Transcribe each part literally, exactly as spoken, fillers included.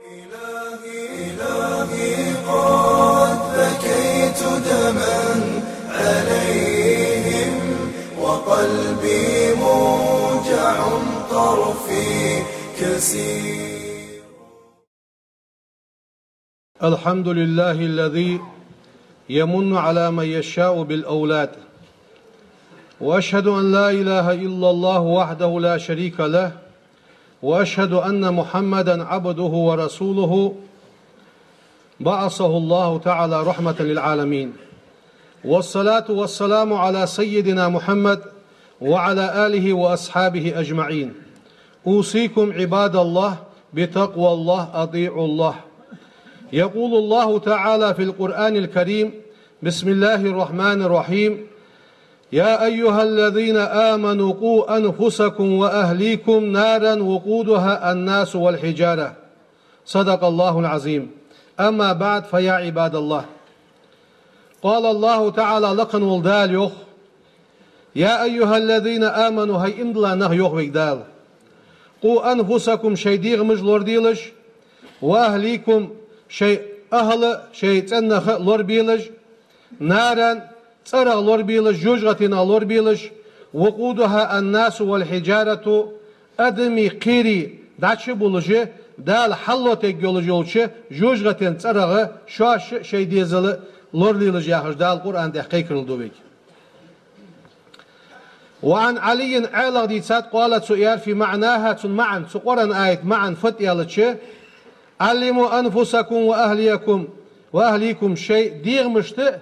إلهي، إلهي، قد بكيت دما عليهم، وقلبي موجع طرفي كسير. الحمد لله الذي يمن على من يشاء بالأولاد. وأشهد أن لا إله إلا الله وحده لا شريك له، وأشهد أن محمدا عبده ورسوله، بعثه الله تعالى رحمة للعالمين. والصلاة والسلام على سيدنا محمد وعلى آله وأصحابه أجمعين. أوصيكم عباد الله بتقوى الله، أطيعوا الله. يقول الله تعالى في القرآن الكريم: بسم الله الرحمن الرحيم. يا أيها الذين آمنوا قوا أنفسكم وأهليكم نارا وقودها الناس والحجارة. صدق الله العظيم. أما بعد، فيا عباد الله. قال الله تعالى, лакха вола Дала йоах: يا أيها الذين آمنوا, хӀай иман дилла нах, йоах вайга Дала, قوا أنفسكم, шоай дегӀамаш лораделаш, وأهليكم, шоай ахӀла, шоай цӀен нах лорабелаш, نارا, цӀерах лорабелаш, жожагӀатенах лорабелаш, وقودها الناس والحجارة, адамий, кхерий дӀачубуллаш, Дала хьаллотаергйолаш йолча жожагӀатен цӀерах шоаш а, шоай дезал а лоралелаш, яхаш, Дала Къуръан тӀа кхайкарал ду вайга. وعن علي, Ӏаьлах дийцад, قال, цо аьлар, في معناها, цун маӀан, цу Къуръан аята маӀан фуд аьлча: علموا أنفسكم وأهليكم, وأهليكم, шоай дегӀамашта а,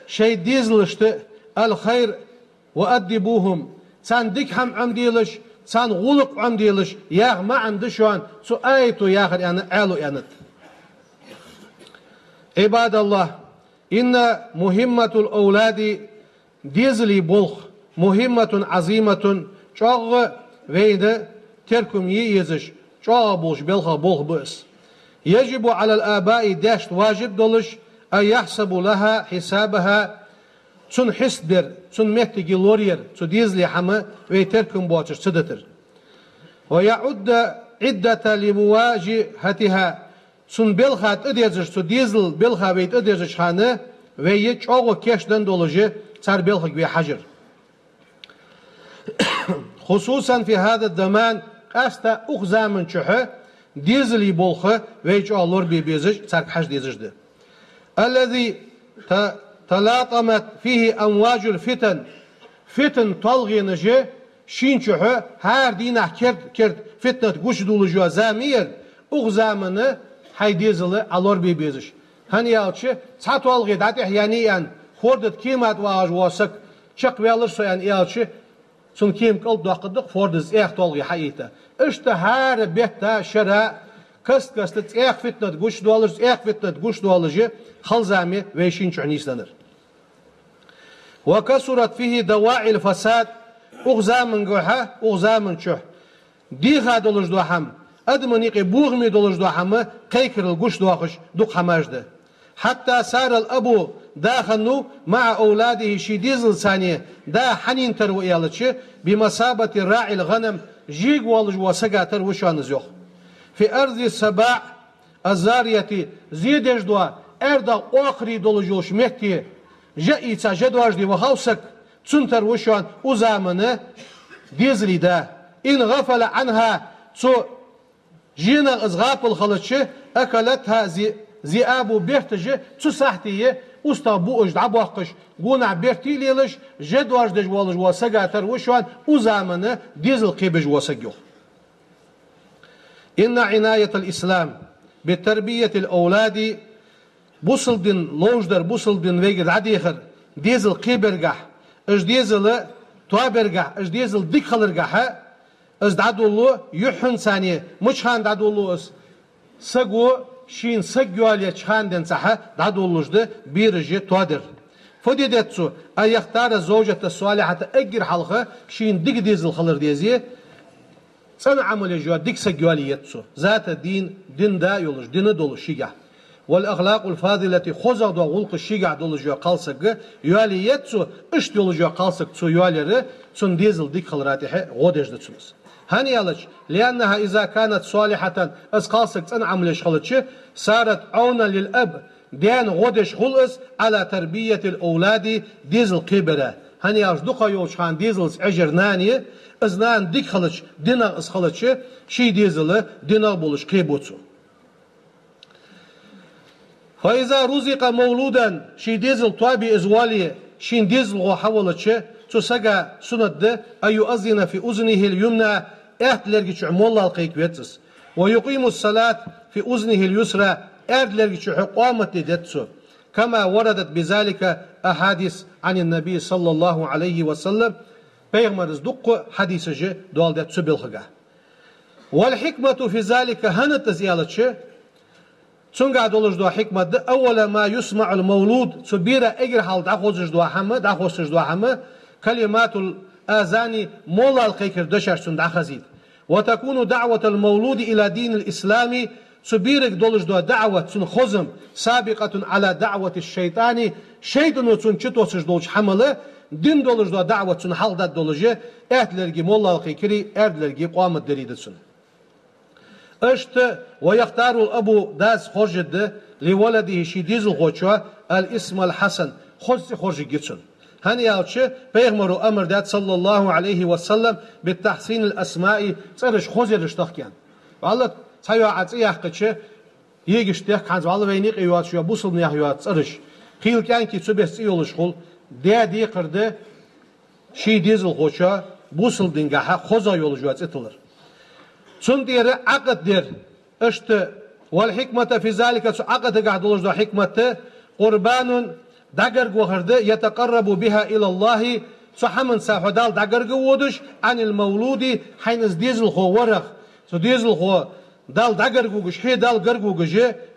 шоай дезалашта а الخير وأدبوهم, царна дика хӀама Ӏомаделаш, царна гӀулакх Ӏомаделаш, яха маӀан да шоана цу аято яхар, аьнна, Ӏаьлас аьннад. عباد الله, إن مهمة الأولاد, дезала болх, مهمة عظيمة, чӀоагӀа вайна теркам е езаш, чӀоагӀа болча белхех болх ба из. يجب على الآباء, даьшта важиб долаш, أن يحسبوا لها حسابها, цун хьисап дар, цун моттиг лораяр, цу дезала хӀама вай теркам боацаш ца дитар. ويعد العدة لمواجهتها, цун белха тӀадерзаш, цу дезала белха вай тӀадерзача хана, вай чӀоагӀа кийчдаь долаш, цар белхага вай хьажар. خصوصا في هذا الزمان, къаьстта укх заман чухь дезала болх вай чӀоагӀа лорабе безаш, царга хьажа дезаш да. الذي ت-, تلاطمت فيه أمواج الفتن, фитан толгӀенаш шийна чухь хӀара дийнахьа керда-керда фитнат гучадоалаш йола зама я ер, укх заман хьай дезал Ӏа лорабе безаш. ХӀана аьлча, цхьа толгӀе дӀатӀехьа яьннай аьнна, форда тӀа кема тӀа вагӀаш вола саг чакхваьлар со аьнна аьлча, цун кема кӀалдоаккхаргда-кх фордас цӀаьхха толгӀе хьаийта. Иштта хӀара бетта, шера, каст-каста цӀаьхха фитнат гучадоалаш, цӀаьхха фитнат гучадоалаш хала зама я вай шийна чухь нийсденнар. وكثرت فيه دواعي الفساد, укх замангахьа, укх заман чухь дийха долаш дола хӀама, адамашта юкъе бохаме долаш дола хӀама кхайкарал гучадоахаш дукха хӀамаш да. حتى صار الأب, да хиннав, مع أولاده, ший дезалца цхьана да хьанна тара ва аьлча, بمثابة راعي الغنم, жега воаллаш вола сага тара ва шоана из, йоах. في أرض السباع الزارعة, зе деш дола, аьрдагӀа оакхарий долаш йолча метте жа ийца, жа доаржаде вахав саг, цун тара ва шоана укх заман дезала да. إن غفل عنها, цу жайнах из гӀапал хилча, أكلتها الذ-, الذئاب, берташа цу сахьте устагӀа буаш дӀабоаккхаш, гонахьа берте а лелаш, жа доаржадеш воаллаш вола сага тара ва шоана укх заман дезал кхебеш вола саг, йоах. إن عناية الإسلام بتربية الأولاد, бусалба дин ловш дар, бусалба дин вайгара дӀадехар, дезал кхебергахьа, уж дезал тоабергахьа, уж дезал дика хиларгахьа, из дӀадолалу юххьанца, мича хана дӀадолалу из? Саго шийна саг йоалаеча хана денз хьа дӀадолалуш да бераш тоадар. Фу де деза цо? أن يختار الزوجة الصالحة, эггара хьалха шийна дика дезал хилар деза, цӀена Ӏамал еш йола дика саг йоалае еза цо. ذات دين, дин да йолаш, дин долаш шийгахьа. والأخلاق الفاضلة, хозагӀа дола гӀулакхаш шийгахьа долаш йола кхалсаг йоалае еза цо, иштта йолаш йола кхалсаг цо йоалаяр, цун дезал дика хилара тӀехьа гӀо деш да цунна из. ХӀана аьлча, لأنها إذا كانت صالحة, из кхалсаг цӀена Ӏамал еш хилча, صارت عونا للأب, даьна гӀо деш хул из, على تربية الأولاد, дезал кхебара. ХӀана аьлча, дукхагӀа йолча хана дезалца Ӏеш яр нана я, из нана дика хилча, динагӀа из хилча, ший дезал динагӀа болаш кхебу цо. فإذا رزق مولودا, ший дезал тоабе из вале, шийна дезалхо хьавалача, цу сага суннат да, أن يؤذن في أذنه اليمنى, аьтта лерга чу молла кхайка веза из. ويقيم الصلاة في أذنه اليسرى, аьрда лерга чу къамат де деза цо. كما وردت بذلك أحاديث عن النبي صلى الله عليه وسلم, пайхамара дукха хьадисаш доаладаьд цу балхага. والحكمة في ذلك, хӀана да из аьлча, цунгахь долаш дола хьикмат да, أول ما يسمع المولود, цу бера эггара хьалха дӀахозаш дола хӀама, дӀахоссаш дола хӀама, كلمات الأذان, молла кхайкара дешаш цунна дӀахазийта. وتكون دعوة المولود إلى دين الإسلام, цу берага долаш дола даӀват, цун хозам, سابقة على دعوة الشيطان, шайтӀано цунна чутоссаш долча хӀамал, дина долаш дола даӀват цунна хьалха дӀадоалаш, аьтта лерга молла кхайкари, аьрда лерга къамат дари да цунна. Иштта, ويختار الأب, дас хоржаргда, لولده, ший дезалхочоа, الاسم الحسن, хоза цӀи хоржаргья цунна. ХӀана аьлча, пайхамара амар даьд, صلى الله عليه وسلم, بتحسين الأسماء, цӀераш хоза яраш тахка аьнна. ВаллахӀи, цхьайола Ӏа цӀи яьккхача, егаш тахка хӀанз, валлахӀи, вайна юкъе йоацаш йола бусалба наьха йола цӀераш. Кхийла кӀаьнке цу беса цӀи йолаш хул, даь декхар да, ший дезалхочоа бусалба дингахьа хоза йолаш йола цӀи тиллар. Цунна тӀера Ӏакъд дар, иштта, والحكمة في ذلك, цу Ӏакъдагахь долаш дола хьикмат, قربان, дӀагарга вахар да, يتقرب بها إلى الله, цу хӀаманца хьо Далла дӀагарга водаш, عن المولود, хьайна из дезалхо варах, цу дезалхо Далла дӀагарга вугаш, хье Далла гарга вугаш,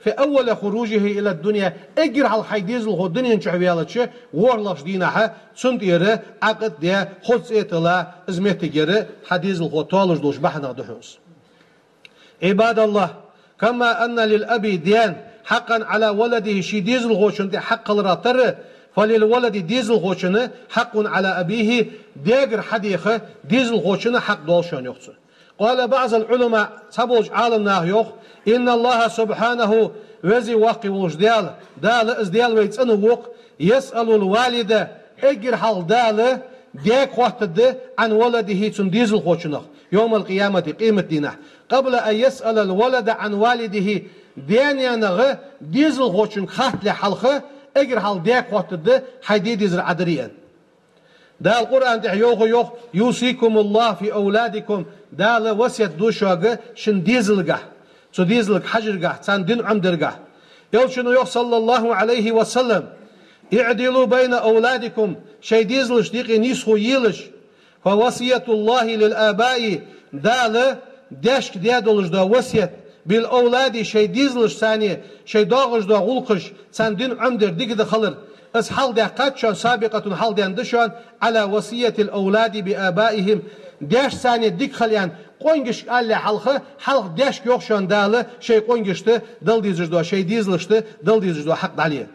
في أول خروجه إلى الدنيا, эггара хьалха хьай дезалхо дунен чу ваьлча, ворхӀлагӀча дийнахьа, цунна тӀера Ӏакъд де, хоза цӀи тилла, из моттиг яр хьа дезалхо тоалуш долаш бахьанах да хьона из. عباد الله, كما أن للأب, даьна, حقا على ولده, ший дезалхочунна тӀа хьакъ хиларах тара, فللولد, дезалхочунна, حق على أبيه, даьгара хьадеха дезалхочунна хьакъ дола шоана, йоах цо. قال بعض العلماء, цхьаболча Ӏаламнаха йоах, إن الله سبحانه, веза воккха волаш Даьла, Дала, из Даьла вай цӀена воккха, يسأل الوالد, эггара хьалха Дала даьга хоаттаргда, عن ولده, цун дезалхочунах, يوم القيامة, къематдийнахьа, قبل أن يسأل الولد عن والده, даь-наьнах дезалхочунга хаттале хьалха, эггара хьалха даьга хоаттаргда, хьай ди дезар Ӏа дарий аьнна. Дала Къуръан тӀа йоах, йоах: يوصيكم الله في أولادكم, Дала васкет ду шуга шун дезалгахь, цу дезалга хьажаргахь, царна дин Ӏомадаргахь. Элчано йоах, صلى الله عليه وسلم: اعدلوا بين أولادكم, шоай дезалашта юкъе нийсхо елаш. فوصية الله للآباء, Дала даьшка даь долаш дола васкет, بالأولاد, шоай дезалашца, шоай доагӀаш дола гӀулакхаш, царна дин Ӏомадар, дикадар хилар, из хьалха даьккхад шоана, سابقة, хьалха даьнна да шоана, على وصية الأولاد بآبائهم, даьшца дика хила аьнна, къонгашка алале хьалха, хьалха даьшка йоах шоана Дала, шоай къонгашта дала дезаш дола, шоай дезалашта дала дезаш дола хьакъ дӀале.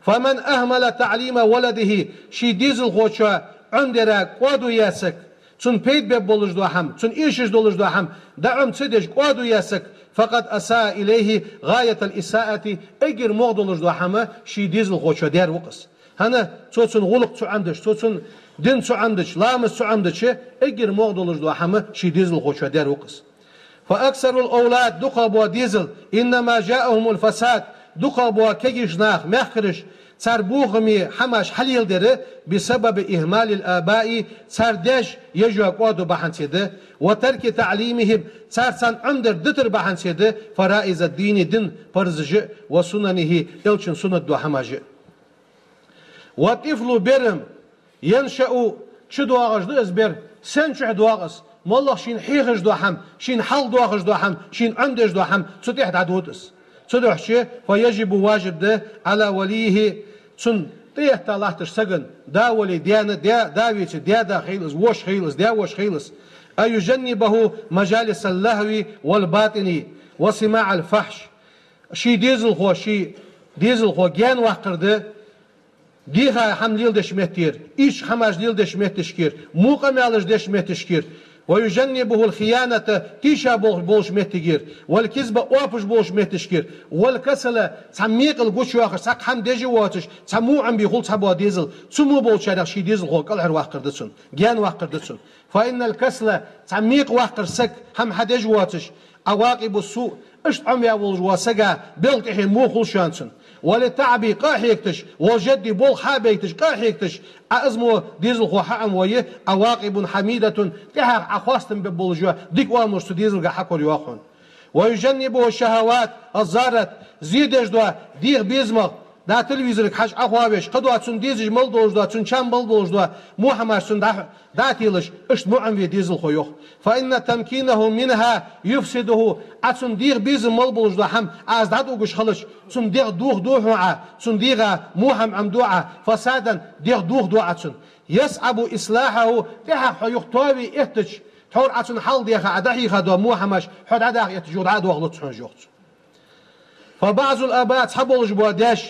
فمن أهمل تعليم ولده, ший дезалхочоа Ӏомадара кӀоадо яь саг, цунна пайда бергболаш дола хӀама, цунна эшаш долаш дола хӀама дӀа-Ӏома ца деш кӀоадо яь саг, فقد أساء إليه غاية الإساءة, эггара могӀа долаш дола хӀама ший дезалхочоа даьр ва-кх из. ХӀана, цо цун гӀулакх ца Ӏомадеш, цо цун дин ца Ӏомадеш, ламаз ца Ӏомадеш, эггара могӀа долаш дола хӀама ший дезалхочоа даьр ва-кх из. فأكثر الأولاد, дукхагӀбола дезал, إنما جاءهم الفساد, дукхагӀбола кегийча наха, мехкараш, цар бохаме хӀамаш хьалеладер, بسبب إهمال الآباء, цар даьша еш йола кӀоадо бахьанце да, وترك تعليمهم, цар царна Ӏомадар дитар бахьанце да, فرائض الدين, дина парзаш а, وسننه, Элчан суннат дола хӀамаш а. والطفل, бер, ينشأ, чудоагӀаш да из бер. Сен чу доагӀа из? МоллагӀа шийна хьехаш дола хӀама, шийна хьалха доахаш дола хӀама, шийна Ӏомадеш дола хӀама, цу тӀехьа дӀадода из. Цудухьа, فيجب, важиб да, على وليه, цунна тӀехьа латташ сагана, да вале даьна, да, да веце даь-да хийла из, воша хийла из, даь-воша хийла из, أن يجنبه مجالس اللهو والباطل وسماع الفحش. Ший дезалхо, ший дезалхо гаьна ваккхар да, дийха хӀама леладеча меттера, ийрча хӀамаш леладеча метташкера, мукъа мелаш деча метташкера, ويجنبه الخيانة тийша болх-, болча моттигера, والكذب оапаш болча моттигашкара, والكسل цхьа мекъал гучайоахаш, цхьаккха хӀама деш а воацаш, цхьа во Ӏомабе хул цхьабола дезал, цу мо болчарех ший дезалхо кӀалхарваккхар да цунна, гаьнаваккхар да цунна. فإن الكسل цхьа мекъаваккхар саг, хӀама хьадеш а воацаш, عواقب السوء иштта Ӏомаваь волаш вола сага белха тӀехье во хул шоана цунна. وللتعب къа а хьегийташ, والجد болх хьа а бегийташ, къа а хьегийташ, Ӏа из мо дезалхо хьаӀомавой, عواقب حميدة тӀехьагӀа Ӏа хоастам бергболаш йола дика оамалаш цу дезалга хьакорайоах хьона. ويجنبه الشهوات الضارة зе деш дола дегӀа безамах, да, телевизорга хьажа Ӏохоавеш, кхыдола цунна дезаш мел долаш дола, цунна чам мел долаш дола во хӀамаш цунна дӀа-, дӀа а телаш, иштта во Ӏомаве дезалхо йоах. فإن تمكينه منها يفسده Ӏа цунна дегӀа безам мел болаш дола хӀама Ӏа из дӀатӀаугаш хилча, цунна дегӀ дохаду хьона Ӏа, цунна дегӀа во хӀама Ӏомаду Ӏа, فسادا дегӀ дохаду Ӏа цунна. يصعب إصلاحه тӀехьагӀа хьо юха тоаве эттача, тхьовра Ӏа цунна хьалха дехаш Ӏа дӀахьийха дола во хӀамаш хьо дӀадаха эттача юха дӀа а дохалуц хьона, йоах цо. فبعض الآباء цхьаболаш бола даьш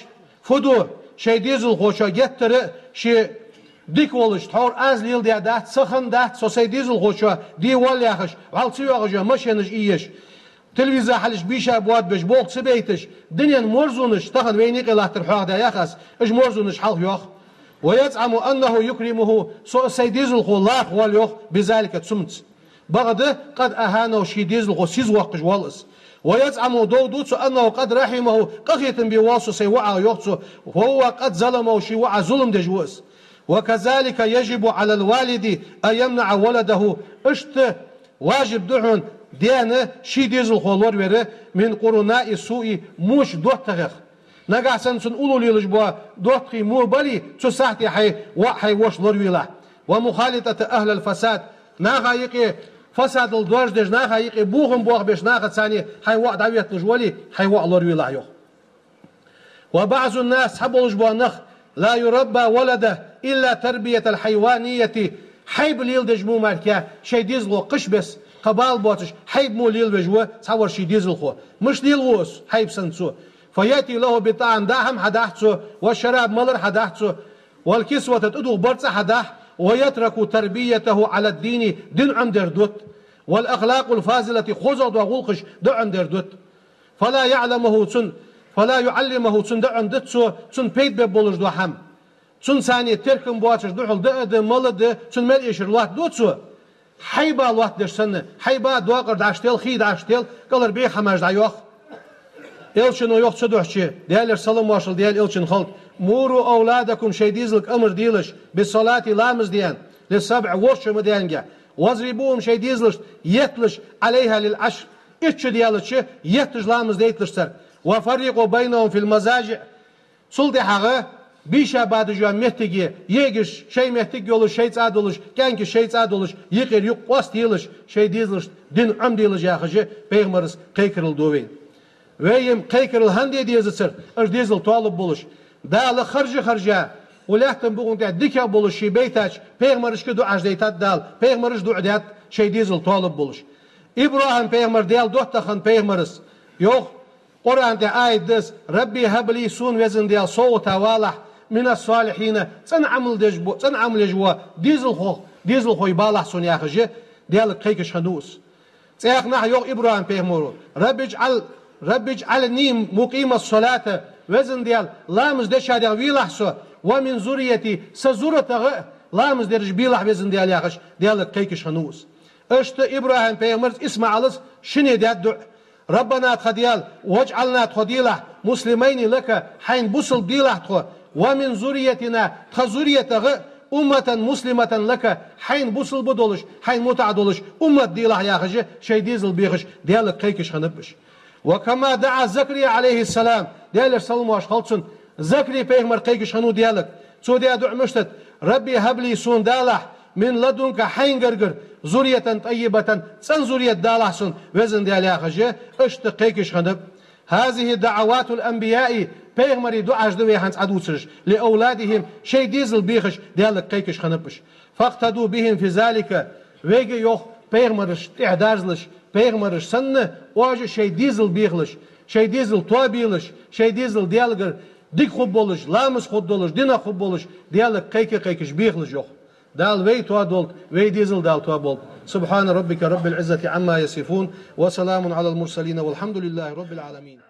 фу ду, шоай дезалхочоа геттара ше дика волаш, тхьовра аз леладаь дац, са хинна дац, со сай дезалхочоа де воалл яхаш, вӀалла ца йоагӀаш йола машенаш ийеш, телевизор хьалхашка бийша боадабеш, болх ца байташ, дунен мерзонаш, тахан вайна юкъе латтар хьоахадаь ях аз, уж мерзонаш хьалха йоах. ويزعم أنه يكرمه со сай дезалхо лархӀа воалл йоах, بذلك цунца. بعد قد أهانه ший дезалхо сиза воаккхаш воалл из. ويزعم дов ду цо أنه قد رحمه къахетам бе воалл со сай воӀах йоах цо, وهو قد ظلمه ший воӀа зулам деш ва из. وكذلك يجب على الوالد أن يمنع ولده иштта важиб да хьона даьна ший дезалхо лоравар من قرناء السوء воча доттагӀех. Нагахьа санна цунна уллув лелаш бола доттагӀий во бале, цу сахьте хьай воӀ, хьай воша лоравелахь. ومخالطة أهل الفساد наха юкъе фасадал доаржадеш, наха юкъе бохам боахабеш, нахаца цхьана хьай воӀ дӀаетталуш вале, хьай воӀ лоравелахь йоах. وبعض الناس цхьаболаш бола нах لا يربي ولده إلا تربية الحيوانية хьайба леладеш мо мара шоай дезалхо кхыча беса, кхы бала боацаш хьайба мо лелавеш ва цхьавар ший дезалхо. Мишта лелаву из хьайба санна цо? فيأتي له بالطعام да хӀама хьадахь цо, والشراب малар хьадахь цо, والكسوة тӀадух барзкъа хьадахь, ويترك تربيته على الدين дин Ӏомадер дут, والأخلاق الفاضلة хозагӀа дола гӀулакхаш да Ӏомадер дут. فلا يعلمه цунна, فلا يعلمه цунна да Ӏомадут цо, цунна пайда бергболаш дола хӀама. Цунна цхьана теркам боацаш духьал да а да, мала а да, цунна мел эшар лоаттаду цо. Хьайба лоаттадеш санна, хьайба докъар дӀаштел, хий дӀаштел, кӀалхара бӀеха хӀамаш дӀайоах. Элчано йоах цудухьа, Даьлера салам-моаршал Даьла Элчана хилда: مروا أولادكم шоай дезалга амар делаш, بالصلاة ламаз де, للسبع ворхӀ шу ма даьннагӀа, واضربوهم шоай дезалашта етталаш, عليها للعشر итт шу даьлча етташ ламаз дайталаш царга, وفرقوا بينهم في المضاجع Цул тӀехьагӀа бийша бадаш йола моттиг, йиӀигаш шоай моттиг йолаш, шоай цӀа долаш, кӀаьнкаш шоай цӀа долаш, юкъера юкъ къоастаелаш, шоай дезалашта дин Ӏомаделаш яхаш, пайхамара кхайкарал ду вайна. Вай-м кхайкарал хӀана де дезацар, уж дезал тоалургболаш. Дала харжа-харжа, укх лаьттан букъа тӀа дикагӀа болаш ше байтача пайхамарашка дуӀаш дайтад Дала, пайхамараша дуӀа даьд шоай дезал тоалургболаш. ИбрахӀим-пайхамар Даьла доттагӀа хинна пайхамар ва, йоах, Къуръана тӀа аят да из: رب هب لي сона, Веза Даьла, совгӀата валахь, من الصالحين цӀена Ӏамал деш бо-, цӀена Ӏамал еш бола дезалхо-, дезалхой балахь сона, яхаш, Даьлага кхайкаш хиннав из. ЦӀаькха а йоах ИбрахӀим-пайхамара: رب اجعل، رب اجعلني مقيم الصلاة Веза Даьла, ламаз дечарех велахь со, ومن ذريتي са зуратагӀа а ламаз дераш белахь, Веза Даьла, яхаш, Даьлага кхайкаш хиннав из. Иштта ИбрахӀим-пайхамара ИсмаӀала шинне даьд дуӀа: ربنا тха Даьла, واجعلنا тхо делахь, مسلمين لك хьайна бусалба делахь тхо, ومن ذريتنا тха зуратагӀа а أمة مسلمة لك хьайна бусалба долаш, хьайна мутӀахьа долаш уммат делахь, яхаш, шоай дезал бехаш Даьлага кхайкаш хиннаб уж. وكما دعا زكريا عليه السلام Даьлера салам-моаршал хилда цунна, Закарий-пайхамар кхайкаш хиннав Даьлага. Цо даь дуӀа мишта да: رب هب لي сона далахь, من لدنك хьайна гаргара, ذرية طيبة цӀена зуррет далахь сона, Веза Даьла, яхаш, иштта кхайкаш хиннаб. هذه دعوات الأنبياء пайхамарий дуӀаш да вай хӀанз Ӏодувцараш, لأولادهم шоай дезал бехаш Даьлага кхайкаш хиннаб уж. فاقتدوا بهم في ذلك вайга а, йоах, пайхамарашта тӀехьа дазалаш, пайхамараш санна, оаш а шоай дезал бехалаш, шоай дезал тоабелаш, шоай дезал Даьлагара дика хургболаш, ламаз хургдолаш, динах хургболаш, Даьлага кхайка-кхайкаш бехалаш, йоах. Дала вай тоадолда, вай дезал Дала тоаболба. سبحان ربك رب العزة عما يصفون، وسلام على المرسلين، والحمد لله رب العالمين.